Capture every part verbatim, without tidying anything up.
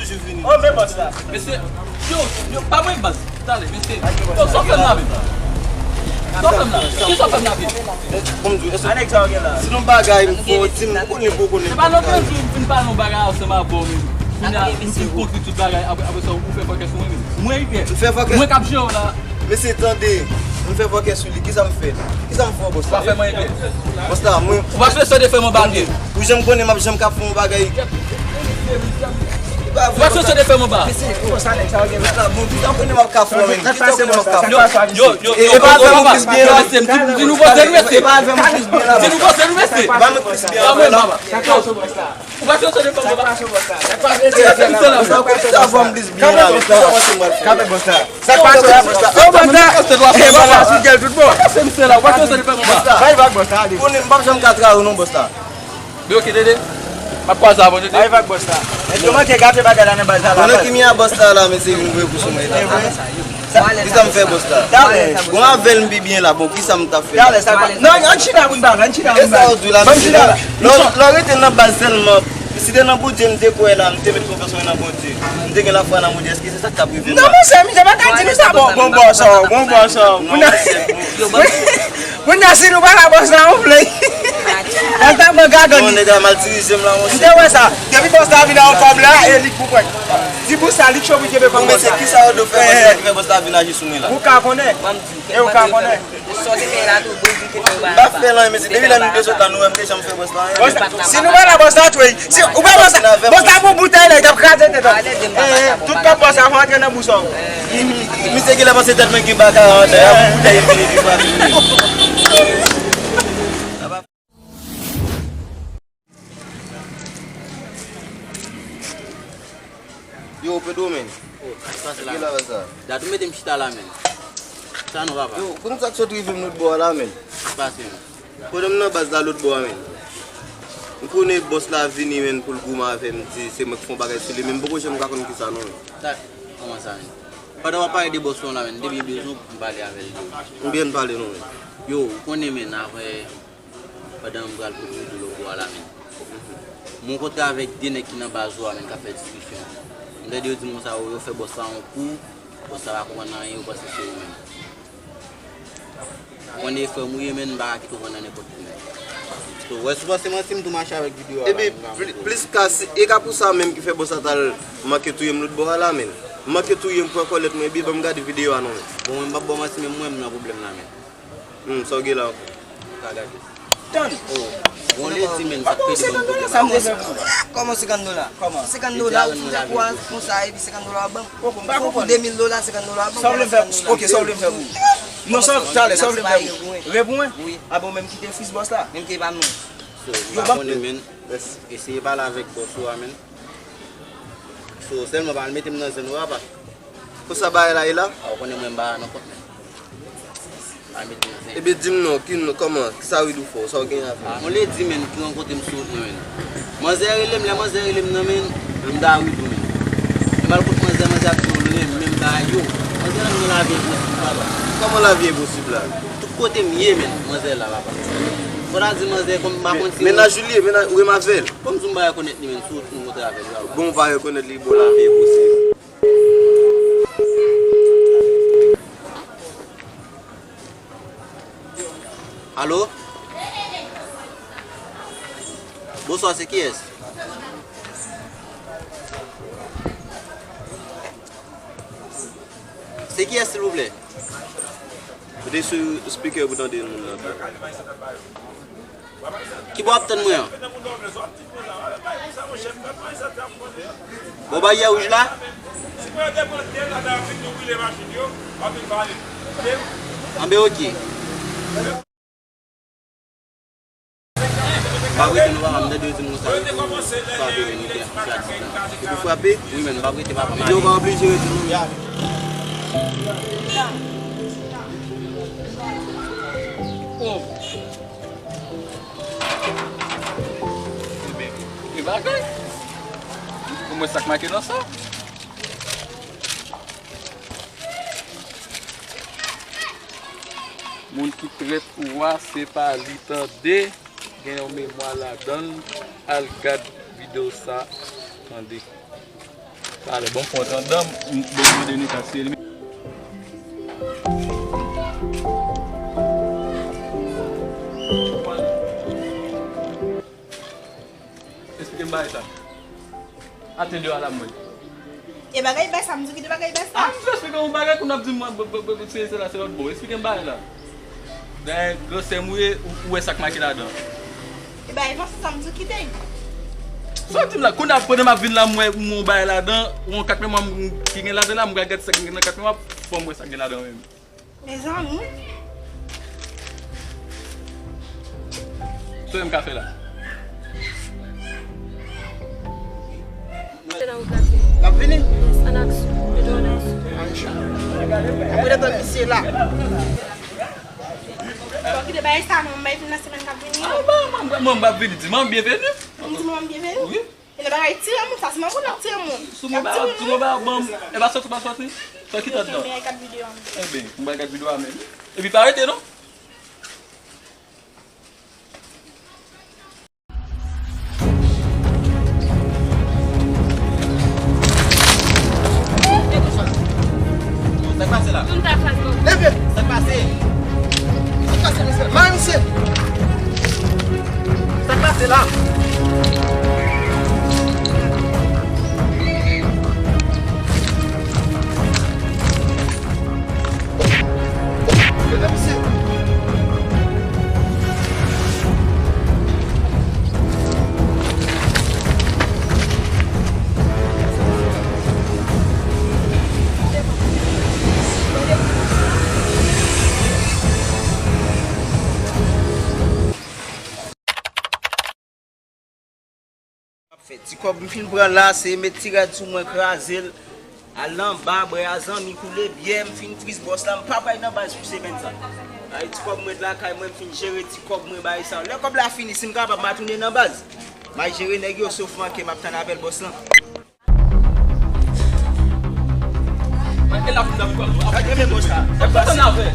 Oh, men bòs la. Mesye, yo, yo, pa mwen baz. Tande, mesye. Yo, sa w fè m la menm? Sa w fè m la? Kisa w fè m la menm? Bon, m di w, èske si nou bagay, m fò di m, m konnen pou konnen. Se pa nan pwen di w m fin pale yon bagay ansanm avè w menm. Kounye a, m fin konkli tout bagay, apre, apre sa, ou fè fòkè sou mwen menm. Mwen, Rivière. M fè fòkè. Mwen k ap jere w la. Mesye, tande, m fè fòkè sou li, kisa m fè? Kisa m fè w, bòs la? Ou pa fè mwen anyen. Bòs la, mwen. Ou pa sou sòde fè mwen bagay. Ou janm konnen m ap janm ka fè yon bagay. Ou pa sou sòde fè mwen bagay. Mesye, kòman sa nèg sa yo gen la? Bòs la, bon, kisa w konnen m ap ka fè w, men? Kisa w konnen m ap ka fè w? Yo, yo, yo, yo, yo, papa. Yo, mesye, m di, di nou konze nou mesye. Di nou konze nou mesye. Ba mwen plis byen. Ba mwen, papa. Yo. Ou pa sou sòde fè mwen bagay. Sa fè m plis byen la, mesye. Kanpe bòs la. Sa k pase la? Oh, bòs la. Eh, bòs la sou gèl tout bon. Bay vag bòs la, ale. Konnen m p ap janm ka trayi w non, bòs la. Men ok, Dede. M ap kwaze avè w, Dede. Bay vag bòs la. Nèg yo manke gate bagay la nan baz la. Konnen ki mi a bòs la, la, mesye, vin voye kou sou mwen la. Kisa m fè, bòs la? Talè. Bon, avè l m pi byen la, bon, kisa m t ap fè la? Talè, sa k pase? Non, ann chita pou n pale, ann chita pou n pale. E sa w di la, mesye? Lè w rete nan baz sèlman, si te nan Bondye m te kwè la, m te met konfyans mwen nan Bondye. M te gen lafwa nan Bondye, èske se sa k t ap rive m la? Non, monchè, misye pa ka di nou sa, bon, bon, bòs, bon, bòs. Kounye a, si nou pa la bòs la, ou vle. Al ta ban gagan li. Non, nèg la mal dirije m la, monchè. M te wè sa. Depi bòs la vin a yon kòb la, e li k pou pran. Di bòs la, li k cho pou kenbe kòb bòs la. Mesye, kisa yo dwe fè, bòs la, ki fè bòs la vin aji sou mwen la? Ou ka konnen. E ou ka konnen. M pa fè l anyen, mesye. Depi lè nou te sot la, nou wè m te janm fè bòs la anyen. Bòs la, si nou pa la, bòs la tou, wi. Si ou pa bòs la, bòs la pou boutèy la, li t ap kraze tèt ou. Eh, eh, tout kòb bòs la, fò antre nan bous ou. Misye genlè panse tèt mwen gen baka anndan, y ap boutèy vini, li pa vini. Yo, Pedro, men. Oh, sa se la. Ki la sa? Dat ou mete m chita la, men. Sa non, papa. Yo, konn sa k sot rive m lòt bò a la, men. Sa pase, men. Pandan m nan baz la lòt bò a, men. M konnen bòs la vini, men, pou l goumen avè m, di se mwen k fè yon bagay sou li, men m poko janm ka konn kisa non, men. Sa, kòman sa, men? Pandan w ap pale de bòs lan la, men, depi m bezwen w pou m pale avè l, yo. M byen pale non, men. Yo, ou konnen, men, apre Pandan m pral kote Rido lòt bò a la, men. M rankontre avèk de nèg ki nan baz ou a, men, k ap fè diskisyon. M tande yo di m konsa, yo, yo fè bòs la yon kou, bòs la pa konprann anyen, yo panse se yo menm. Ou konnen frè m ou ye, men, m pa ka kite w pran nan nenpòt ki nèg. So, wè, si w panse manti, m tou mache avèk videyo a la, men, m pa montre w. Epi, pli-, plis ka, se, e ka pou sa menm ki fè bòs la t al manke touye m lòt bò a la, men. Manke touye m, pran kòlèt mwen, epi ban m gade videyo a non, men. Bon, mwen, m p ap ba w manti, men mwen, m nan pwoblèm la, men. Hmm, sa w gen la ankò? Ka gade. Tann! Oh, bon, lè di, men, sa k pede ban m pwoblèm la. Kòman senkant dola? Kòman? Senkant dola, ou fout kouraje konsa, epi senkant dola w ap ban m? Poko, m pa konprann. Fò w pou de mil dola, senkant dola w ap ban m. Sa w vle m fè? Ok, sa w vle m fè pou ou? Non, sa, talè, sa w vle m fè pou ou? Revou mwen? Wi. A bon, menm kite fis bòs la? Menm kite pa m, non. So, m pa konnen, men. Eseye pale avèk bòs ou a, men. So, sèlman pa al mete m nan zen ou, papa. Konsa bagay la ye la? A, ou konnen mwen m pa nan kont, men. Pa mete m nan zen. Ebyen, di m non, ki non, kòman, kisa Rido fè w, sa w gen avè l? A, yon ledi, men, ki rankontre m sou wout mwen, men. Manzè rele m, lè manzè rele m nan, men, m ta Rido, men. Lè m al kot manzè, manzè ap di w l renmen m, bagay yo. Manzè la gen lavi enposib, papa. Kòman lavi enposib la? Tout kote m ye, men, manzè la, papa. Fò ta di manzè kòm m pa konn si mennaj ou li ye, mennaj ou renmen avè l. Kòm si m pa rekonèt li, men, sou wout nou montre avè l, papa. Bon, ou pa rekonèt li, bon, lavi enposib. Alo? Bonswa, se kiyès? Se kiyès, silvouplè? Mete sou speaker pou tande moun nan. Ki bò w ap tann mwen an? Bò baryè wouj la? Anben, ok. Pa rete non, papa, m tande yo di m konsa, yo frape, men, li te frape. Li te frape? Wi, men, pa rete, papa. Yo pa oblije rete non. Ebyen, e bagay. Omwen sa k make nan sa. Moun ki trèt ou a, se pa li, tande. Gen yon memwa ladan l. Al gad videyo sa, tande. Talè, bon, fò w antre anndan, m, m, bon, m mande Nita si se li menm. Esplike m bagay sa. Atè deyò a la, mwen. E bagay bèl sa, m di w ki de bagay bèl sa. Ah, m sou esplike yon bagay, kounye a ap di m, mwen, b, b, b, se, se la, se lòt bò. Esplike m bagay la. Dayè, gran sè m ou ye, ou, ou wè sa k make ladan. E bagay vanse sa, m di w kite. Sa w di m la, kounye a pandan m ap vin la, m wè m wè yon bagay ladan, yon kat memwa m, ki gen ladan la, m pral gade sa k gen nan kat memwa, fò m wè sa k gen ladan menm. Mezanmi. Sa w ka fè la? Se nan wout la vini. L ap vini? Yes, an aksyon. Yo dwe an aksyon. An aksyon. Apre de tan misye la. Bon, kite bagay sa non, m bay vin nan semèn k ap vini yo. Ah, bon, mwen, mwen, mwen, m ap vini di manman byenveni. M di manman byenveni? Wi. E nan bagay tire moun, sa se manman pou n ap tire moun. Sou mwen ba, sou mwen ba, bon, e pa sòti, pa sòti. Sa ki tan nan? Ebyen, m bay gad videyo a menm. Epi pa rete non. Sa k pase la? Leve! Sa k pase? Sa k pase, mesye? Mare misye! Sa k pase la? Ap fè ti kòb m fin pran la, se met ti rad sou mwen, kraze l, al nan ba, bwè a zanmi, koule byè, m fin tris bòs la, m pa pral nan baz pou semèn sa. Ay, ti kòb mwen t lakay mwen, m fin jere ti kòb mwen, bay sa. Lè kòb la fini, si m kapab, m a tounen nan baz. M a jere nèg yo, sof manke, m ap tann apèl bòs lan. Gade men bòs la. Sa fè m avè?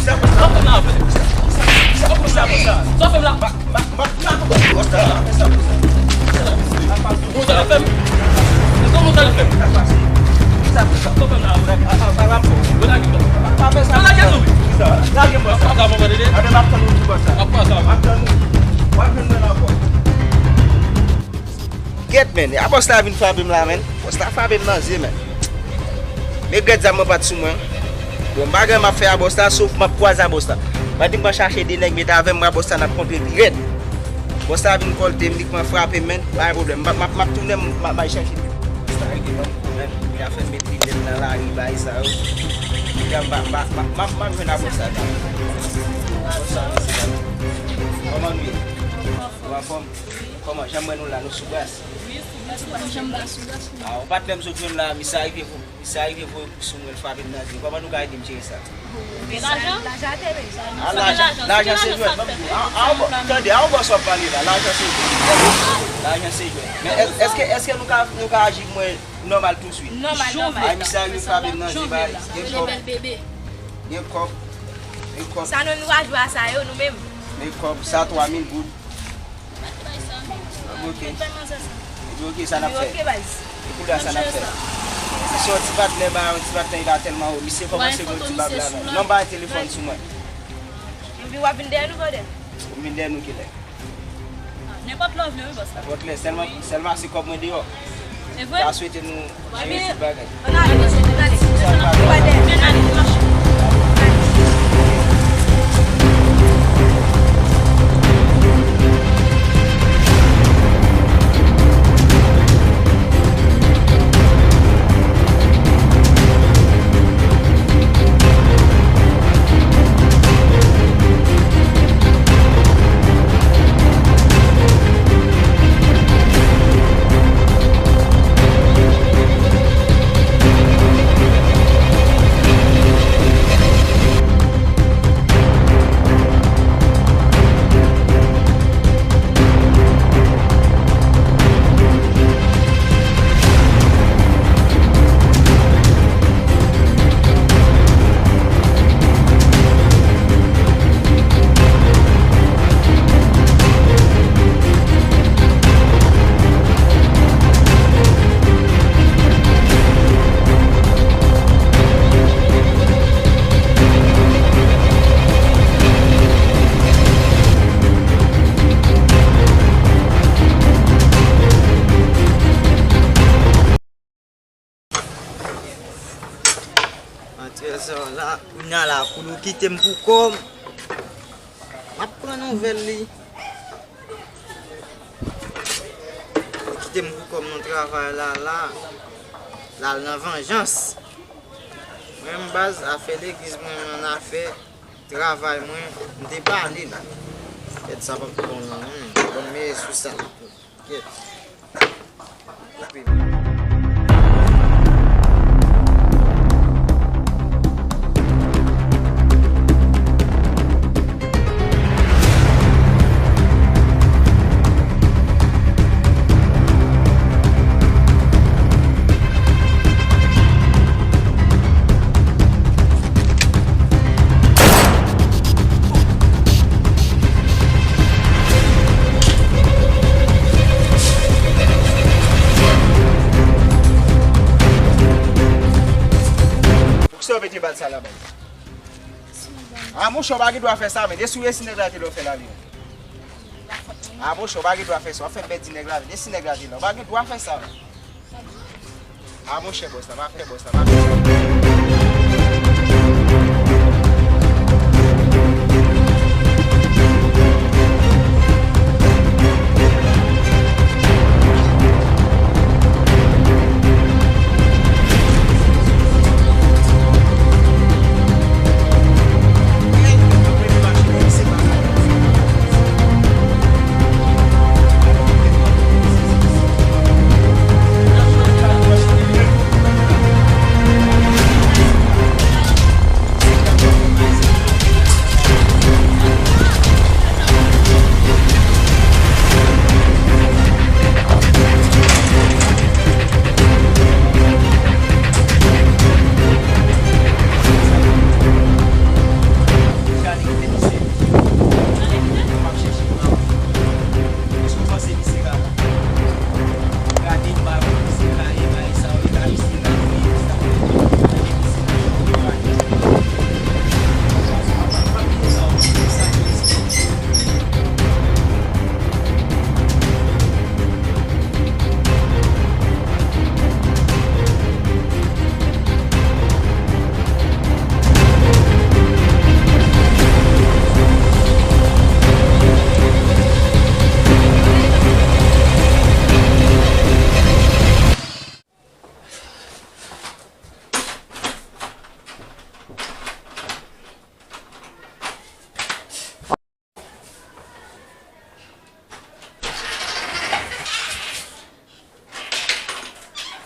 Sa fè m avè? Sa fè m la? Bòs la. Ou sa fè m? Ou sa fè m? Sa fè m la? Yo lage m. Yo lage m non. Lage m bòs la. Ap pran sa. Ap pran sa. Gèt, men, a bòs la vin frape m la, men. Bòs la frape m nan zye, men. Men gèt zam mwen pa t sou mwen. Bon, m pa gen m ap fè a bòs la, sof m ap kwaze a bòs la. Pandan m pral chache de nèg met avè m, m a bòs la n ap kontre pi rèd. Bòs la vin kòlte m, li pran frape m, men. Pa gen pwoblèm. M ap, m ap, m ap tounen, m ap, m ap al chache. Bòs la rete ban m kou, men. Li a fè m met linèt nan lari, bagay sa yo. Li a m pa, m pa, m ap, m ap, m ap jwenn a bòs la. Bòs la, mesye, kòman nou ye? Nou anfòm? Kòman, jan m wè nou la, nou sou bras? Wi, sou bras, sou bras, sou bras. Ah, yon patnè m sot jwenn la, misye arive vo-, misye arive voye kou sou mwen, l frape m nan zye. Kòman nou ka ede m jere sa? Gen lajan? Lajan ate, wi. Ah, lajan, lajan se jwèt, ban m di w. Ah, ah, bon, tande, a yon bòs w ap pale la, lajan se jwèt. Lajan se jwèt. Men èske, èske nou ka, nou ka aji pou mwen nòmal touswit? Nòmal, nòmal. Ay, misye arive frape m nan zye, bay. Gen kòb. Gen kòb. Gen kòb. Sa nou, nou ka jwe a sa yo, nou menm. Gen kòb, sa twa mil goud. Ok. Epi ok, sa n ap fè? Epi kounye a sa n ap fè? Se yon ti patnè, ba yon ti patnè, li pa tèlman wo. Misye kòmanse gon ti bab la, non. Non, ba telefòn sou mwen. Epi w ap vin dèyè nou, brother? M vin dèyè nou kilè? Nenpòt lè w vle, wi, bòs la. Nenpòt lè, sèlman, sèlman se kòb mwen deyò. E vre? M ta swete nou jere tout bagay. Ann ale, mesye, ann ale. Sa l pa vle. Ann ale, ann ale. Trezò la, kounye a la, pou nou kite m pou kò m. M ap pran nouvèl li. Li kite m pou kò m nan travay la, la. L al nan vanjans. Mwen menm baz, afè legliz mwen, mwen afè travay mwen, m te pale la. Kèt sa p ap bon non, hmm, bon, men sou sa. Kèt. Poukisa w mete bal sa la, baz? A, monchè, w pa gen dwa fè sa, men. Desi w resi nèg la te lè w fè lavi w. A, monchè, w pa gen dwa fè sa. W ap fè pèdi nèg lavi. Desi nèg la te lè. W pa gen dwa fè sa, men. A, monchè, bòs la, pa fè bòs la, pa fè sa.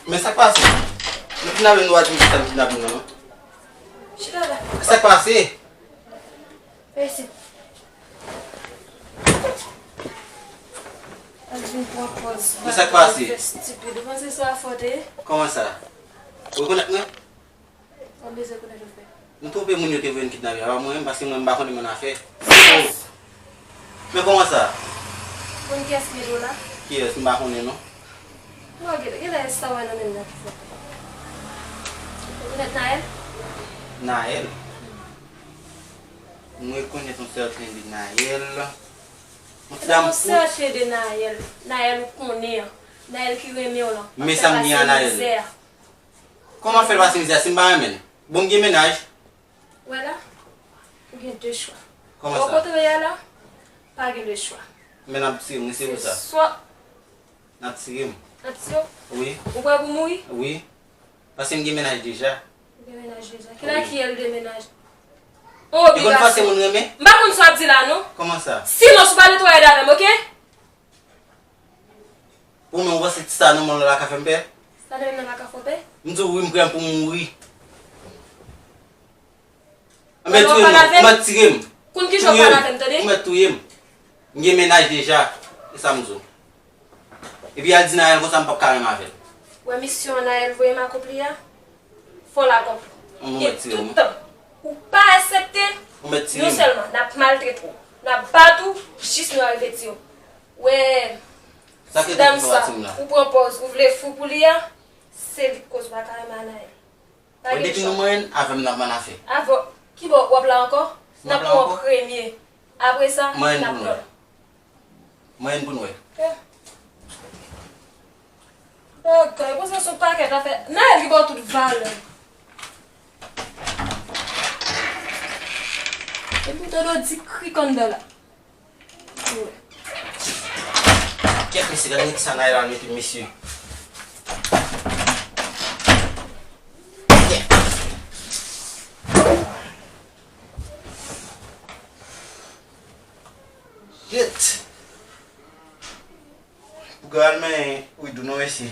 Men sa k pase? Nou kidnape m, nou pa di m kisa m kidnape m nan, non. Chita la. Sa k pase? Vin isit. Al vin pran pòz. Men sa k pase? Fè estipid. Ou panse se afè w te ye? Kòman sa? Ou rekonèt mwen? Ou bezwen konnen sa w fè. Nou twonpe moun yo te voye n kidnape a, pa mwen menm, paske mwen m pa konnen moun afè. Silans! Men kòman sa? Konn kiyès ki ede w la? Kiyès? M pa konnen non. Bon, gen, genlè sa w wè nan men m nan ki fè. Ou rekonèt Naël? Naël? M rekonèt yon sèten de Naël. Yon ti dam kout. Yon sèten de Naël. Naël ou konnen an. Naël ki renmen w lan. Men sa m gen a Naël? Kòman fè l pase mizè si m pa renmen l? Bon, m gen mennaj. Wè la, ou gen de chwa. Kòman sa? Bon, kote w ye a la, pa gen de chwa. Men n ap tire m, wi, se pou sa. Se swa. N ap tire m. N ap tire w? Wi. Ou prè pou mouri? Wi. Paske m gen mennaj deja. Ou gen mennaj deja? Kilè ki el de mennaj? Yon obligasyon. Li konn fòse moun renmen? M pa konn sa w ap di la, non. Kòman sa? Sinon, si w pa netwaye dam avè m, oke? Ou menm, ou panse ti sa nan men w la ka fè m pè? Sa nan men m nan pa ka fè w pè? M di w wi, m prè pou m mouri. Ou mèt touye m, ou mèt tire m. Konn kijan w pale avè m, tande? Ou mèt touye m. M gen mennaj deja, e sa m di w. Epi al di Naël konsa m p ap ka renmen avè l. Wè misyon Naël voye m akonpli a? Fò l akonpli. E tout tan ou pa aksepte, non sèlman n ap maltrete w, n ap bat ou jis nou arive tiye w. Wè, ti dam sa, ou pran pòz, ou vle fou pou li a, se li k koz ou pa ka renmen Anaël. Pa gen chwa. Depi nou mwen, avè m n ap ann afè. Avè w, kibò w ap la ankò? N ap pran w premye. Apre sa, n ap lòt. Mwen pou n wè. Bagay, poze sou pakèt afè. Nayèl ki ba w tout valè. Todo di krik anndan la. Kèt mesye, gade ki sa Naila mete mesye. Kèt. Pou gade men Widou non mesye.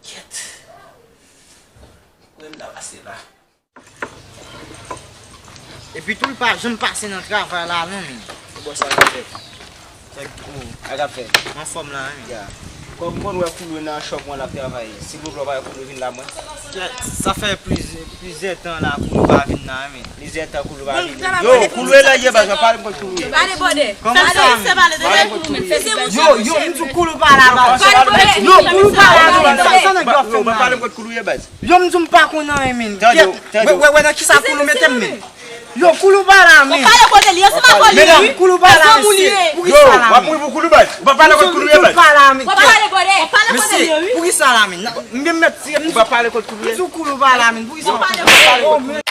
Kèt. Kouwè m ta pase la. Epi tou, li pa janm pase nan travay la non, men. Bon, sa ka fèt. Sa k-, oh, sa ka fèt. Anfòm la, men. Ya. Kòm konn wè Koulou nan chòp mwen l ap travay. Si Koulou pa wè Koulou vin la mwen. Sa fè plizyè, plizyè tan la Koulou pa vin la, men. Plizyè tan Koulou pa vin. Yo, Koulou e la ye baz, pa pale m kot Koulou ye. Pale bòdè. Kòman sa, men? Yo, yo, m di Koulou pa la baz. Yo, Koulou pa la, men. Sa, sa nèg yo ap fè m la. Yo, m di m pa konn anyen, men. Tande, tande. Wè, wè, wè nan kisa Koulou mete m, men. Yo, Koulou pa la, men. Ou pale kote li, yo se pa kò li, wi. Medam, Koulou pa la, mesye. Pou ki sa la, men? Yo, w ap mouri pou Koulou baz. Ou pa pale kot Koulou ye baz. Koulou pa la, men. Ou pale kote li, wi. Mesye, pou ki sa la, men? M gen mèt, m di Koulou pa la, men. Pou ki sa?